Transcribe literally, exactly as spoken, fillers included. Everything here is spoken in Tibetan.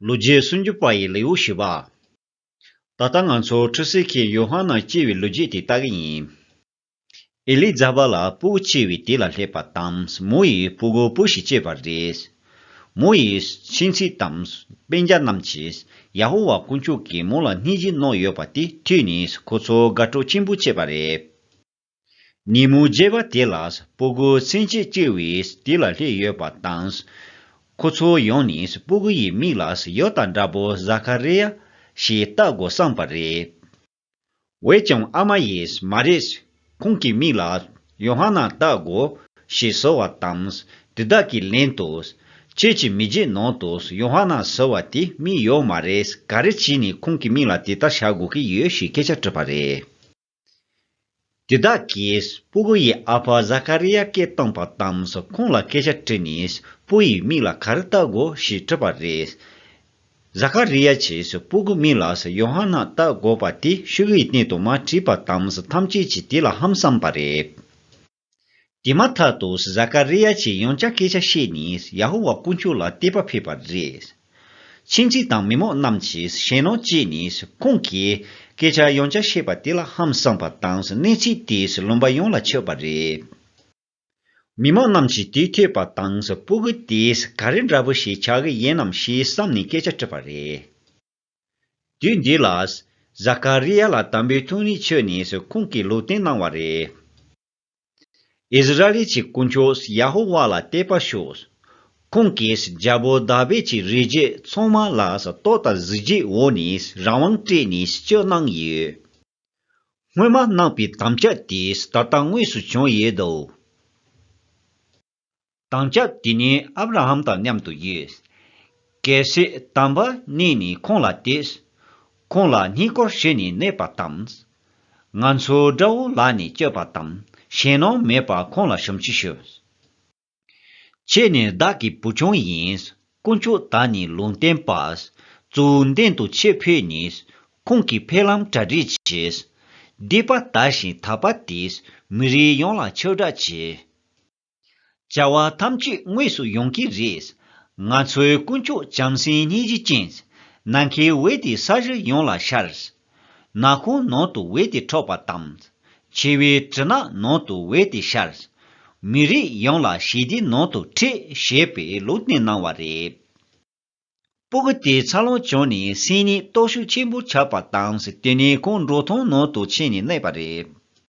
ལོ་རྒྱུས་སུམ་ཅུ་པ་ཡི་ལེའུ་བཞི་པ། ད་ལྟ་ང་ཚོ་ཁྲུས་གསོལ་མཁན་ཡོ་ཧ་ནན་སྐྱེས་པའི་ལོ་རྒྱུས་དེ་ལྟ་གི་ཡིན། ཨེ་ལི་ཛ་བ་ལ་སྤུ་གུ་སྐྱེས་པའི་དུས་ལ་སླེབས་པ་དང་མོ་ཡིས་སྤུ་གུ་བུ་ཞིག་སྐྱེས་པ་རེད། མོ་ཡིས་མཆེད་ཚིག་དང་སྤུན་ཀྱག་རྣམས་ཀྱིས་ཡ་ཧོ་ཝཱ་དཀོན་མཆོག་གིས་མོ་ལ་སྙིང་རྗེ་གནང་ཡོད་པ་དེ་ཐོས་ནས་ཁོ་ཚོ་དགའ་སྤྲོ་ཆེན་པོ་སྐྱེས་པ་རེད། ཉིན་མོ་བརྒྱད་པ་དེ་ལ་སྤུ་གུ་སེམས་ཅན་སྐྱེ་བའི་དུས་ལ་སླེབས་ཡོད་པ་དང་། ཁོ་ཚོ་ཡོང་ནས་སྤུ་གུ་ཡི་མིང་ལ་ཡོ་དང་འདྲ་པོ་ཟ་ཁ་རི་ཡ་ཞེས་བཏགས་དགོས་བསམས་པ་རེད། འོན་ཀྱང་ཨ་མ་ཡིས་མ་རེད། ཁོང་གི་མིང་ལ་ཡོ་ཧ་ནན་བཏགས་དགོས་ཞེས་ཟེར་བ་དང་། དེ་དག་གིས་ལན་དུ། ཁྱེད་ཀྱི་མི་རྒྱུད་ནང་དུ་ཡོ་ཧ་ནན་ཟེར་བ་དེ་མིང་ཡོད་མ་རེད། ག་རེ་བྱས་ནས་ཁོང་གི་མིང་ལ་དེ་ལྟར་བྱ་དགོས་ཀྱི་ཡོད་ཞེས་སྐད་ཆ་དྲིས་པ་རེད། དེ་དག་གིས་སྤུ་གུ་ཡི་ཨ་ཕ་ཟ་ཁ་རི་ཡ་སྐད་བཏང་པ་དང་ཁོང་ལ་སྐད་ཆ་དྲིས་ནས་བུ་ཡི་མིང་ལ་ག་རེ་བཏགས་དགོས་ཞེས་དྲིས་པ་རེད། ཟ་ཁ་རི་ཡ་གྱིས་སྤུ་གུ་མིང་ལ་ཡོ་ཧ་ནན་བཏགས་དགོས་པ་དེ་ཤོག་གུའི་སྟེང་དུ་མར་བྲིས་པ་དང་ཐམས་ཅད་ཀྱིས་དེ་ལ་ཧང་སངས་པ་རེད། དེ་མ་ཐག་ཏུ་ཟ་ཀ་རི་ཡ་གྱིས་ཡང་བསྐྱར་སྐད་ཆ་བཤད་ནས་ཡ་ཧོ་ཝཱ་དཀོན་མཆོག་ལ་དད་པ་ཕེབས་པ་རེད། མཆེད་ཚིག་དང་མི་མང་རྣམས་ཀྱིས་ཞེད་སྣང་སྐྱེས་ནས་ཁོང་གིས་སྐད་ཆ་ཡང་བསྐྱར་བཤད་པ་དེ་ལ་ཧང་སངས་པ་དང་གནས་ཚུལ་དེས་ལུང་པ་ཡོངས་ལ་ཁྱབ་པ་རེད། མི་མང་རྣམས་ཀྱིས་དེ་ཐོས་པ་དང་སྤུ་གུ་དེས་ག་རེ་འདྲ་པོ་ཞིག་ཆགས་ཀྱི་ཡིན་ནམ་ཞེས་བསམ་ནས་སྐད་ཆ་དྲིས་པ་རེད། དུས་འདི་ལ་ཟ་ཀ་རི་ཡ་ལ་དམ་པའི་ཐུགས་ཉིད་ཆོད་ནས་ཁོང་གིས་ལུང་བསྟན་གནང་བ་རེད། ཨིསི་ར་ཨེལ་གྱི་དཀོན་མཆོག་ཡ་ཧོ་ཝཱ་ལ་དད་པ་ཞུ། ཁོང་གིས་རྒྱལ་པོ་དཱ་བིད་ཀྱི་རིགས་རྒྱུད་ཚང་མ་ལ་སྟོབས་དང་གཟི་བརྗིད་འོག་ནས་རང་དབང་སྤྲད་ནས་སྐྱོབ་གནང་ཡོད། སྔོན་མ་གནང་པའི་དམ་བཅའ་དེ་ད་ལྟ་དངོས་སུ་བྱུང་ཡོད་དོ། དམ་བཅའ་དེ་ནི་ཨབ་ར་ཧམ་དང་མཉམ་དུ་ཡོད། གལ་སྲིད་དམ་པ་གནས་ནས་ཁོང་ལ་དད། ཁོང་ལ་བསྙེན་བཀུར་ཞུས་ནས་གནས་པ་དང་། ང་ཚོའི་དགྲ་བོ་ལག་ནས་སྐྱོབ་པ་དང་ཞེད་སྣང་མེད་པར་ཁོང་ལ་ཞབས་ཕྱི་ཞུ། ཁྱེད་ནི་བདག་གི་བུ་ཆུང་ཡིན། དཀོན་མཆོག་བདག་ནི་ལུང་བསྟན་པ། གཙོ་བོའི་མདུན་དུ་ཆེས་འཕོས་ནས། ཁོང་གི་ཕེབས་ལམ་གྲ་སྒྲིག་བྱས། སྡིག་པ་དག་ཞིང་ཐར་པ་དེས་མི་རིགས་ཡོངས་ལ་ཁྱབ་བསྒྲགས་བྱས། བྱ་བ་ཐམས་ཅད་དངོས་སུ་ཡོང་གི་རེད། ང་ཚོའི་དཀོན་མཆོག་བྱམས་སེམས་སྙིང་རྗེ་ཅན། ནམ་མཁའི་འོད་དེ་ས་གཞི་ཡོངས་ལ་ཤར། ནག་ཁུང་ནང་དུ་འོད་དེ་འཕྲོ་བ་དང་། འཆི་བའི་གྲིབ་ནག་ནང་དུ་འོད་དེ་ཤར། མི་རིགས་ཡོངས་ལ་ཞི་བདེའི་ནང་དུ་ཁྲིད་ཞེས་པའི་ལུང་བསྟན་གནང་བ་རེད། སྤུ་གུ་དེ་འཚར་ལོངས་བྱུང་ནས་སེམས་ཉིད་སྟོབས་ཤུགས་ཆེན་པོ་ཆགས་པ་དང་། དེ་ནས་ཁོང་འབྲོག་ཐང་ནང་དུ་ཕྱིན་ནས་གནས་པ་རེད།